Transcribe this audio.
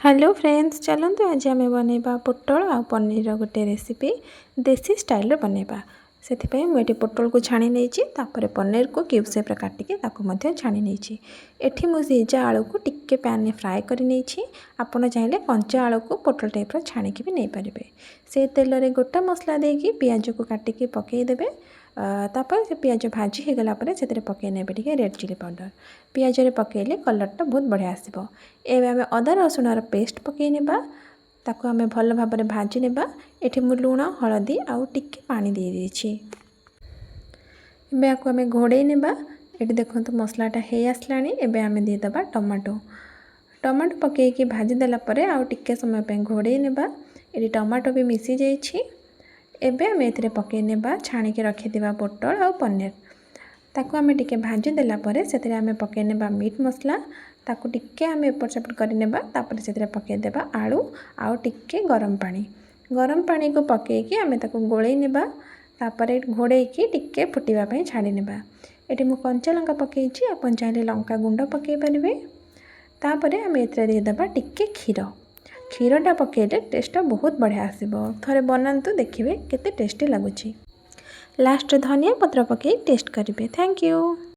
Hello friends, ଚାଲନ୍ତୁ ଆଜି ଆମେ ବନେଇବା ପୋଟଳ ଆଉ ପନିରର ଗୋଟେ ରେସିପି, ଦେଶୀ ଷ୍ଟାଇଲ୍ରେ ବନେଇବା। ସେଥିପାଇଁ ମୁଁ ଏଠି ପୋଟଳକୁ ଛାଣି ନେଇଛି। ତାପରେ ପନିରକୁ କ୍ୟୁବ୍ ସେପ୍ରେ କାଟିକି ତାକୁ ମଧ୍ୟ ଛାଣି ନେଇଛି। ଏଠି ମୁଁ ସିଝା ଆଳୁକୁ ଟିକେ ପ୍ୟାନ୍ରେ ଫ୍ରାଏ କରି ନେଇଛି। ଆପଣ ଚାହିଁଲେ କଞ୍ଚା ଆଳୁକୁ ପୋଟଳ ଟାଇପ୍ର ଛାଣିକି ବି ନେଇପାରିବେ। ସେ ତେଲରେ ଗୋଟା ମସଲା ଦେଇକି ପିଆଜକୁ କାଟିକି ପକାଇଦେବେ। ତାପରେ ସେ ପିଆଜ ଭାଜି ହେଇଗଲା ପରେ ସେଥିରେ ପକାଇ ନେବେ ଟିକେ ରେଡ଼୍ ଚିଲି ପାଉଡ଼ର। ପିଆଜରେ ପକାଇଲେ କଲର୍ଟା ବହୁତ ବଢ଼ିଆ ଆସିବ। ଏବେ ଆମେ ଅଦା ରସୁଣର ପେଷ୍ଟ ପକାଇ ନେବା। ତାକୁ ଆମେ ଭଲ ଭାବରେ ଭାଜି ନେବା। ଏଠି ମୁଁ ଲୁଣ, ହଳଦୀ ଆଉ ଟିକେ ପାଣି ଦେଇଦେଇଛି। ଏବେ ଆକୁ ଆମେ ଘୋଡ଼େଇ ନେବା। ଏଠି ଦେଖନ୍ତୁ, ମସଲାଟା ହେଇ ଆସିଲାଣି। ଏବେ ଆମେ ଦେଇଦେବା ଟମାଟୋ। ଟମାଟୋ ପକାଇକି ଭାଜି ଦେଲା ପରେ ଆଉ ଟିକେ ସମୟ ପାଇଁ ଘୋଡ଼େଇ ନେବା। ଏଠି ଟମାଟୋ ବି ମିଶି ଯାଇଛି। ଏବେ ଆମେ ଏଥିରେ ପକାଇ ନେବା ଛାଣିକି ରଖିଥିବା ପୋଟଳ ଆଉ ପନିର। ତାକୁ ଆମେ ଟିକେ ଭାଜି ଦେଲା ପରେ ସେଥିରେ ଆମେ ପକାଇ ନେବା ମିଟ୍ ମସଲା। ତାକୁ ଟିକେ ଆମେ ଏପଟ ସେପଟ କରିନେବା। ତାପରେ ସେଥିରେ ପକାଇଦେବା ଆଳୁ ଆଉ ଟିକେ ଗରମ ପାଣି। ଗରମ ପାଣିକୁ ପକାଇକି ଆମେ ତାକୁ ଗୋଳେଇ ନେବା। ତାପରେ ଘୋଡ଼େଇକି ଟିକେ ଫୁଟିବା ପାଇଁ ଛାଡ଼ି ନେବା। ଏଠି ମୁଁ କଞ୍ଚା ଲଙ୍କା ପକାଇଛି, ଆପଣ ଚାହିଁଲେ ଲଙ୍କା ଗୁଣ୍ଡ ପକାଇ ପାରିବେ। ତାପରେ ଆମେ ଏଥିରେ ଦେଇଦେବା ଟିକେ କ୍ଷୀର। କ୍ଷୀରଟା ପକାଇଲେ ଟେଷ୍ଟଟା ବହୁତ ବଢ଼ିଆ ଆସିବ। ଥରେ ବନାନ୍ତୁ, ଦେଖିବେ କେତେ ଟେଷ୍ଟି ଲାଗୁଛି। ଲାଷ୍ଟରେ ଧନିଆ ପତ୍ର ପକାଇ ଟେଷ୍ଟ କରିବେ। Thank you.